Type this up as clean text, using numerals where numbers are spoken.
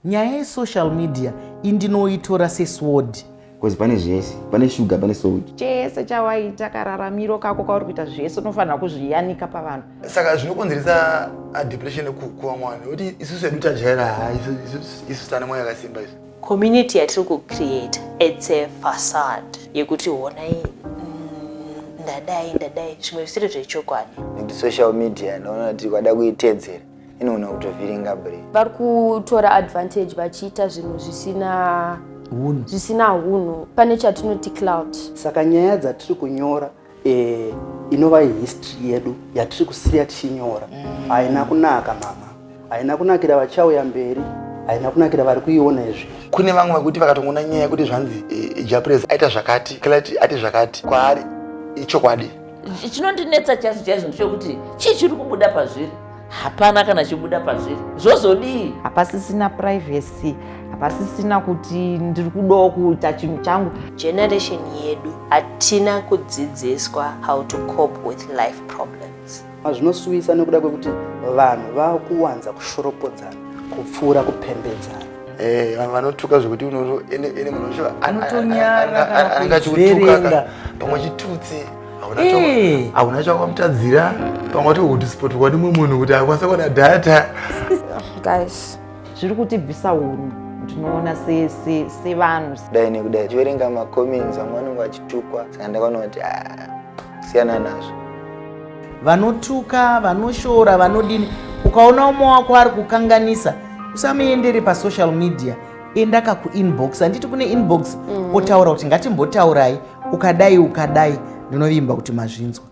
Nyaya yesocial media indinoitora sesword. Because pane zvese, pane sugar, pane salt. Chese chawaita, kararamiro kako kauri kuita, zvese unofanira kuzviyanika pavanhu. Saka zvinokonzeresa depression kuvamwe vanhu nekuti isusu hedu tajaira, ha, isusu tane mwoyo yakasimba isu. Community yatiri kucreate, it's a facade yekuti honai, ndadai, ndadai, zvimwe zvisiri zvechokwadi. Nekuti social media, ndaona kuti kwada kuitedzera inoona kutovhiringa brain. Vari kutora advantage vachiita zvinhu zvisina hunhu. Zvisina hunhu. Pane chatinoti clout. Saka nyaya dzatiri kunyora, inova history yedu yatiri kusiya tichinyora, haina kunaka mama, haina kunakira vachauya mberi, haina kunakira vari kuiona izvezvi. Kune vamwe vekuti vakatongoona nyaya yekuti zvanzi Jah Prayzah aita zvakati, Clarity ati zvakati, kwaari ichokwadi. Chinondinetsa chaizvo chaizvo ndechekuti chii chiri kubuda pazviri? Hapana kana chibuda pazviri, zvozodii? Hapasisina privacy, hapasisina kuti ndiri kudawo kuita chinhu changu. Generation yedu hatina kudzidziswa how to cope with life problems. Zvinosuwisa nekuda kwekuti vanhu vakuwanza kushoropodzana kupfuura kupembedzana. Vanhu vanotuka zvekuti unoto ene munhu wacho Anotonyara kana anenge achikutuka kuverenga. Pamwe chitutsi, hauna chawakamutadzira, pamwe watohotspotwa nemumwe munhu kuti akwanisa kuona data. Guys, Zviri kutibvisa unhu, ndinoona sevanhu. Kudai nekudai chiverenga macomments, vamwe vanenge vachitukwa, saka ndakaona kuti, ah, siyana nazvo. Vanotuka, vanoshora, vanodini, ukaona umwe wako ari kukanganisa, usamuendere pasocial media, enda kakuinbox. Handiti kune inbox? Otaura kuti ngatimbotaurai, ukadai ukadai. Ndinovimba kuti mazvinzwa.